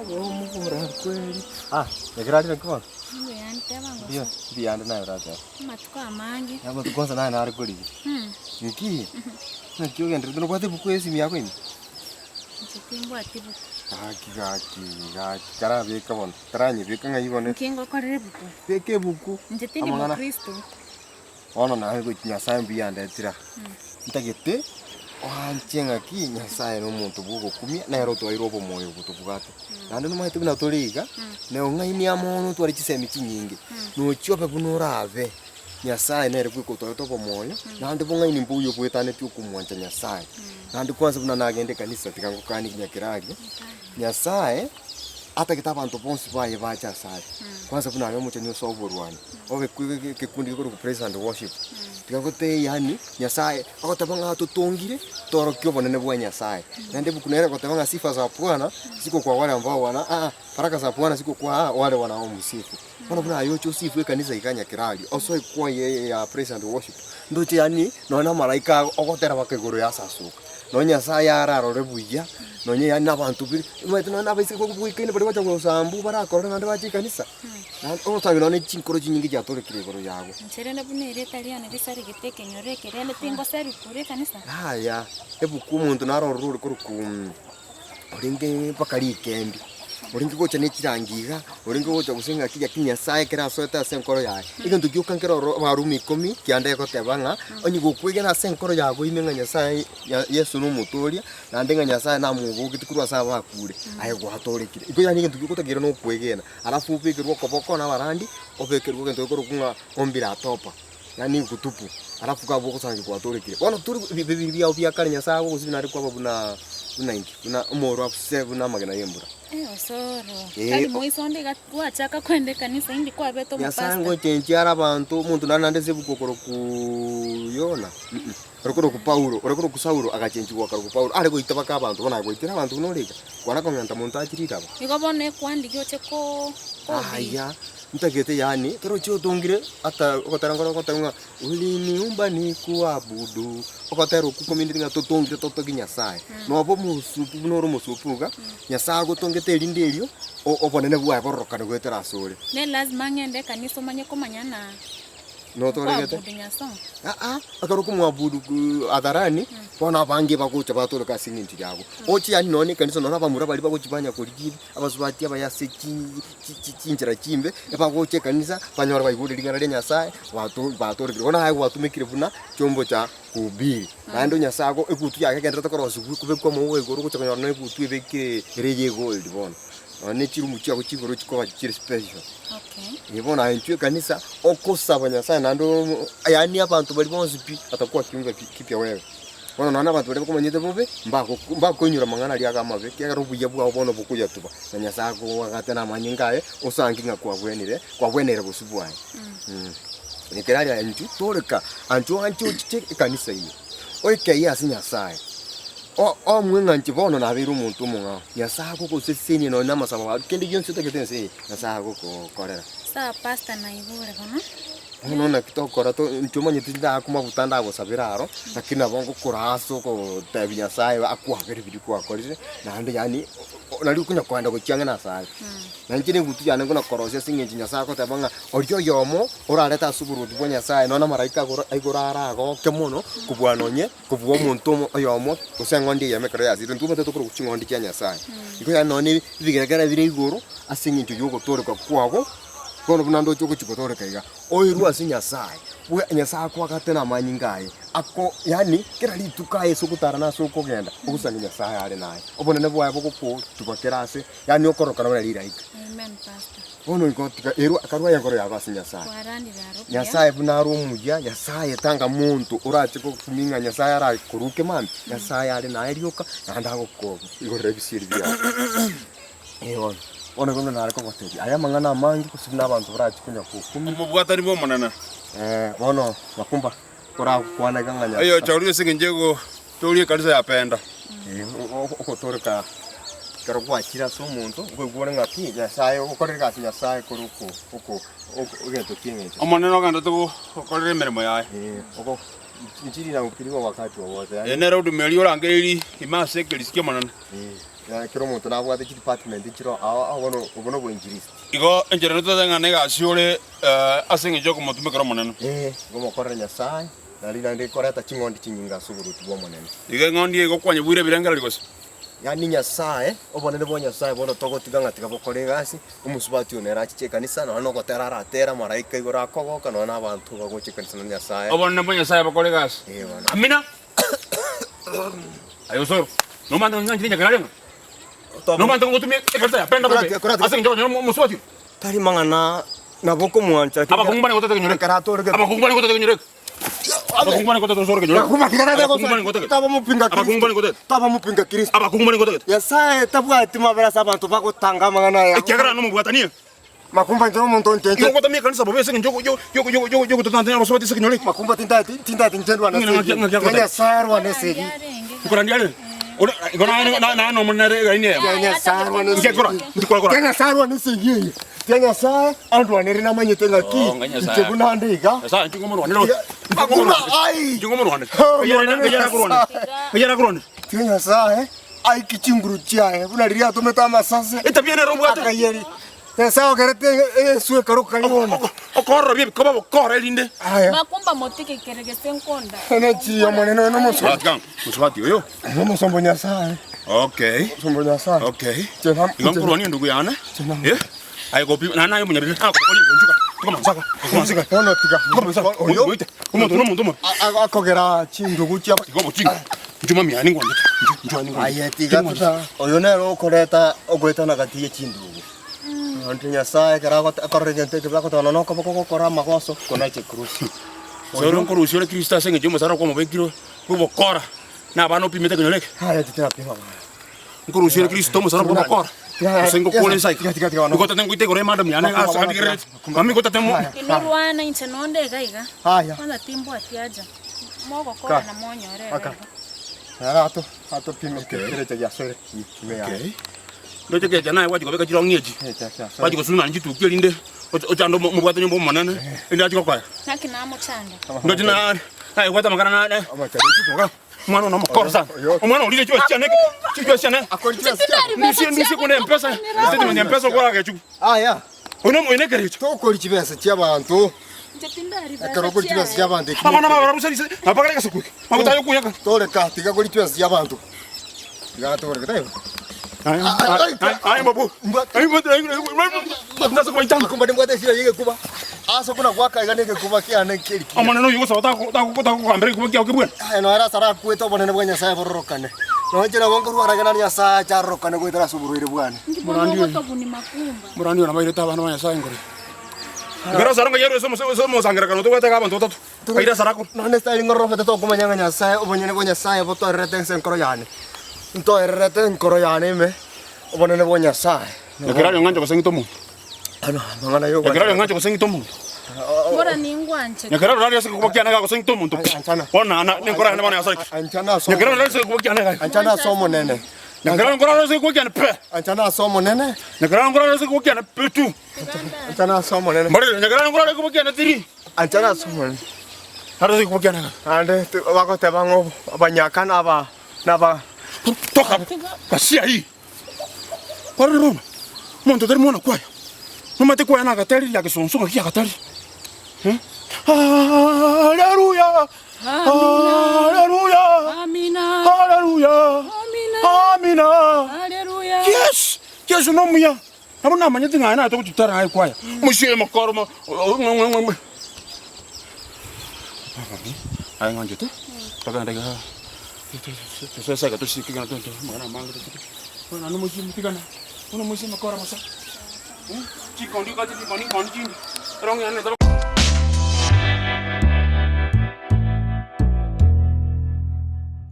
Omobora kweri. Ah, ekero arire nki bono? Mbuya nteba ngo Mbuya, mbuya ande naye oratebe. amatuko amange. Amatuko onsi naye nare korigia. Nki? Naki ogendererete nobwate ebuku esimi yako ime? Inche timbwati buku. Gaki gaki gaki karabeka bono, karanyebeka ng'ai bono. Nki ngokorera ebuku? Beka ebuku. Inche tindi Amang'ana. mokristo. Bono naye gochia Nyasaye mbuya andetire aa, ntagete oanche ng'aki Nyasaye na omonto bwa ogokumia, nere otwaeire obomoyo obo tobwate. Naende nomanyete buna tore iga, na ong'aini amo mono otware chisemi chinyinge, nochia obe buna orabe, Nyasaye nere bweka otwaete obomoyo, naende bong'aini mboiyo bwetanetie okomwancha Nyasaye. Naende kwanza buna nagenda ekanisa tiga ngokanie nyakeraria, Nyasaye. atagete abanto bonsi baye bache asare. Kwanza buna aye omochenu ase oborwani, obe ekekundi gekorokwa praise and worship, tiga gotee yaani Nyasaye agoteba ng'a atotongire toorokie obonene bwa Nyasaye. Naende ebuku nere egoteba ng'a sifa za Bwana ziko kwa wale ambao wana aa baraka za Bwana ziko kwa wale wanaomsifu. Bono buna aye oche osifwe ekanisa iga Nyakerario, osoe choir eye ya praise and worship, ndoche yaani nonye na amalaika ogotera baka igoro ya asasoka. Nonye Nyasaye ararore buya, nonye yaani na abanto bire, omanyete nonye na abaiseke goikaine baria bagocha gosambu barakorore naende bache ekanisa, naende ogosangi nonye ne chinkoro chinyinge chiatorekire igoro yago. Inche rende buna erieta riane risaregete ekenyoro eke rende tingosarigwa korwa ekanisa? Yaya, ebuku omonto naro ororo ore korokwa orenge mpaka rikembi, orenge gocha ne chirangi iga, orenge gocha gose ng'aki gaki Nyasaye ekero asoete ase enkoro yaye, egento gioka nkere ororo abarumi ikomi kianda egoteba ng'a, onye gokwegena ase enkoro yago ime ng'a Nyasaye ya Yeso na omotoria, naende ng'a Nyasaye namobogeti korwa ase abakure, aye gwatorekire. Igo yaani egento giogotakeire na okwegena, alafu obekerwe okoboko na abarandi, obekerwe egento gekorokwa ng'a ombi la toba. Yaani nkutupu, alafu kabua ogosangi kwatorekire. Bono tori ebibe biria biao bia kare Nyasaye agogosibia naende kwaba buna buna inki? Buna omoro ase buna amagena y'embura. Eh, osoro. Eh, Tari moiso onde iga gwachaka kwenda ekanisa indi kwabete Nyasaye omopastor. ngochenchia are abanto, omonto nare naende ase ebuku okorokwa Yona, mm ore korokwa Paulo, ore korokwa Saulo agachenchigwa akarokwa Paulo, are goita baka abanto, bono agoitera abanto buna ore iga, kwana kong'enta monto achire riraba. Igo bono ekwandigia oche ko kobiri. Aya, Ntagete yaani toroche otongire ata ogotera nkoro ogoteba ng'a uliniumba nikuabudu, ogotera okwo komindeti ng'a totongire totogie Nyasaye. Noba omosupu buna ore omosupu iga, Nyasaye agotongete erinde erio, o- obonene bwaye bororokane goetera asore. Ne lazima ng'ende ekanisa omanye komanya ng'a Notoregete? Kwabudu Nyasae. Aa, ekero okomwabudu hadharani, bono abange bagocha batoreka ase eng'encho yabo. Oche yaani nonye na ekanisa nonye na abamura baria bagochi banya korigia ebi, abasubati abaye ase chi chi chi chinchera chimbe, ebagocha ekanisa, banyore baigure ring'ana ria Nyasaye, bato batorekire. Bono aye gwatumekire buna chombo cha kuhubiri. Naende Nyasaye ago egutu yake egendererete korosiwa kobekwa amauga igoro ogocha konyora na egutu ebekire ere eye egold bono. Nonye na echirumu chiago chia igoro chikoba chire special. Okay. Ee bono aye intwe ekanisa, okosaba Nyasaye naende omo yaani abanto baria bonsi pi, atakuwa kiumbe kipya wewe. Bono nonya na abanto baria bakomanyete bobe, mbago mbakoinyora amang'ana aria ago amabe, ekiagera obuya bwao bono bokoyatuba, na Nyasaye akoagate na amanyinga aye, osange ng'a kwabwenire, kwabweneire bosio bwaye. Ekero aria intwe toreka, anche oanche ochiche ekanisa ime, oikeyie ase Nyasaye, o- omwe ng'a inche bono nabeire omonto omong'ao, Nyasaye agogosesenia nonya na amasabo ao, kende gionsi otagete ense eye, Nyasaye agokokorera. Sawa pastor naigure bono. Bono naki tokora to inche omanyete ndakwa maguta ndagosabera aro, lakini nabo ngokora ase okotebia Nyasaye akwabere biria kwakorire, naende yaani nari okonya koenda gochia ang'e na ase are. Na inche na egutu yane nkona korosia ase eng'encho Nyasaye agoteba ng'a oria oyomo orarete ase oboruoti bwa Nyasaye nonya na amaraika agoro aigoro aragoke mono kobua nonye kobua omonto omo oyomo gose eng'ondi eyemo ekero yasirire. Intwe omanyete tokorokwa ching'ondi chia Nyasaye. Igo yaani nonye ebigeregere bire igoro ase eng'encho ya ogotooreka kwago. Bono buna ndoche ogochia gotooreka iga, oirwe ase Nyasae, bwe Nyasae akoagate namanyinga aye, ako yaani kera rituko aye ase ogotara na ase okogenda, ogosanga Nyasae are naye. Obonene bwaye bogokotuba kera ase, yaani okorokana buna riraika. Amen pastor. Bono igo tiga erwa akarwa enkoro yago ase Nyasae. Kwarandire aro buya. Nyasae buna are omuya, Nyasae tanga monto orache gokumia ng'a Nyasae arakoruke mambia, Nyasae are naye rioka, naende agokoigorera ebisieri biago. Ee bono, bono igo nare kogotebia, aya amang'ana amange gose buna abanto barache konya gokumia. Omobwatani bw'Omonene. Eh, bono makumba korakwana iga ng'a Nyasae. Oyochorire ase engencho y'ogotoria ekanisa ya Penda. Eh, ogotoreka ekero gwachire ase omonto, nkoigwa ore ng'a pi, Nyasae ogokorera egasi Nyasae korwa oko oko oko egento ki'eng'encho. Omonene ogenderete gokorera emeremo yaye. Eh, oko inchili inahubiriwa wakati wowote, yaani. Eye nere huduma eria orangereiri ime ase ekerisi ki'Omonene. Eh. Kera omonto nabwate chidepartment chire ao ao bono obwo noboinjilisti. Igo enchera nototebe ng'a negasi ore ase engencho y'okomotumekera Omonene. Ee, ngomokorera Nyasae, nario naende koreta ching'ondi chinyinge ase oboruoti bw'Omonene. Igo eng'ondi eye egokwanya bwire ebirengererio gose? Yaani Nyasae, obonene bwa Nyasae bono togotiga ng'a tiga bokore egasi, omosubati oyo nere achiche ekanisa, nonya nogotera aratere amaraika igoro akogoka, nonya na abanto bagocha ekanisa na Nyasae. Obonene bwa Nyasae bokore egasi. Ee bono. Amina. Aye osoro, nomanyete ng'a ng'anchire nyakera reng'o? Nomanyete ng'a ngotumia ekanisa ya penda bobe ase eng'encho okonyora omosubati oyo? Tari mang'ana nabo okomwancha Abakungu mbare gotete kenyoro eke. ekero atorigete. Abakungu mbare gotete kenyoro eke. Abakungu mbare gotete osoro kenyoro eke. Abakungu mbare gotete. Taba mopinga Abakungu mbare gotete. Taba mopinga Kristo. Abakungu mbare gotete. Nyasaye tabwati mabera ase abanto bagotanga amang'ana aya. Ekiagera nomobwatanie. Makumba inche nomonto onche Igo ogotamia ekanisa bobe ase eng'encho yogototantanera abasubati ase ekenyoro eke. Makumba tintati tintati inche ndwane Ng'ina ng'aki- ng'aki esegi. agoteba? Nyasaye arwane esegi. Nkorandia are? Ore igo naye naye nomonene ere egaini eyemo. Nyasaye arwane Inche esegi. nkora, ntikora kora. Nyasaye arwane esegi eye. Tiga Nyasaye andwanere namanyete ng'aki Oh, ng'a Nyasaye. inche buna ande iga. Nyasaye inche ngomorwanere oyo. Makumba ai. Inche ngomorwanere. Oh, Eyere eyere akorwanere. Eyere akorwanere. Tiga Nyasaye aike chinguru chiaye buna riria atomete amasase. Etabia nere obwate. Akayeri. Nyasaye ogerete eswe ekaroka igoro. Okoororobia ebikoba bokora erinde. Aya. Makumba motike kere gese nkonda. Enechi Omonene oyo nomosomba. Mosubati kang, mosubati oyo. Nomosomba o Nyasaye. Okay. Omosomba o Nyasaye. Okay. Chena- Igo nkorwania endugu yane. Chena- Eh? Aye gopi na naye omonyabibe. Ah, kori nchuka. Tuka mansaka. Tuka mansaka. Bono tiga. Tuka mansaka. Oyo. Oyo. Omonto nomonto omo. Akogera chindugu chia Igo bochinga. Nchuma miani ngwanchete. Nchuma miani ngwanchete. Aye tiga tuta. Oyo nere okoreta ogoetana gati ye chindugu. Onde Nyasaye ekero agote akorora egento ekebe agoteba nonya nokoboko gokora amagoso konache cruci. Ase nkorusia ore Kristo ase engencho y'omosaraba kwamobekire bw'obokora, na abana opimete ekenyoro eke. Aye titinapima abana. Nkorusia ore Kristo omosaraba bw'obokora, gose ngokore inse Tiga, tiga, tiga, bono. Nigo tata ngoite igoro y'emadam yane ase andigerereti. Mami nigo tata mo. Inwe rwana inche nonde iga iga. Aya. Kwanza timbwati haja. Mogokora Ka. na monyore iga Aka. iga. Nara ato atopime kerecha giasore ime yaye. Okay. Ndoche kecha naye gwachi kobeka chirong'i echi. Kerecha giasore. Gwachi gosuna chituki erinde ochande omobwate nyomba omonene erinde achi gokoera. Naki namochanda. Ndoche na naye gwete amang'ana na Amachari. Omwana one omokoro sana. Omwana orire chibesa chiane chibesa chiane. Akori chibesa chiane. Ndusie ndusie kune mpesa. Statement ya mpesa okora gechuku. Aya. Oino oino ekerecho. Tokori chibesa chiabanto. Inche tindari besa Ekero okori chibesa chiaye. chiabanto ekimo. Abana baba barabusa rise. Abagare gesuku. Maguta ayo kuyaka. Toreka tiga kori chibesa chiabanto. Tiga toreka taibo. Aye babu. Aye babu. Kumba nimbwate esira yegekuba. Ase buna gwaka iga negekuba kiane nkeri kiya. Omonene oyo gosaba takogambera egekuba kiao kebwene. Aye noyo ase arakwete obonene bwa Nyasaye bororokane. Nonya inche nabo nkorwara iga nario Nyasaye ache arorokane goetera ase oborwaire bwane. Inki bono ogotobuni makumba? Morani oyo nabairete abana ba Nyasaye nkore. Ekero asara ng'a ase ase omosangererekano tobwate iga abanto batato, aire asara ako. Nonya esitari ngororobete tokomanya ng'a Nyasaye obonyene bwa Nyasaye botoererete ense enkoro yane. Ntoererete enkoro yane ime obonene bwa Nyasaye. Ekero aria ng'anche gose ng'ite omonto. Ano amang'ana ya Ekero aria ng'anche gose ng'ite omonto. Bora ningwanchete. Ekero aria ase egekuba kiane gose ng'ite omonto. Anchana. Bono na nenkoro yane bono yasoa. Anchana ase Ekero aria ase egekuba kiane iga. Anchana ase Omonene. Ekero nkoro ase egekuba kiane pe. Anchana ase Omonene. Ekero nkoro ase egekuba kiane pe tu. Anchana ase Omonene. Mbarire, ekero nkoro ase egekuba kiane tiri. Anchana ase Omonene. Ase egekuba kiane iga. Naende bagoteba ng'a abanyaka na aba na aba. Toka gasia ii. Kwarorire bono, omonto tari mwana kwaya, nomanyete kwaya nagaterire ya gesonso ng'aki yagaterire eh, Haleluya, haleluya, Amina. haleluya, Amina. amina. Haleluya. Yes, Yesu nomuya. Nabo namanyete ng'a aye naye togochitara aye kwaya. Mosie mokoro mo Aye ng'anchete, togende iga tosese iga tosike iga amang'ana amange tosike. Bono naende omosie motigane, bono omosie mokoro bosa, chikondi okate chikondi chikondi chinde, erong'i yane.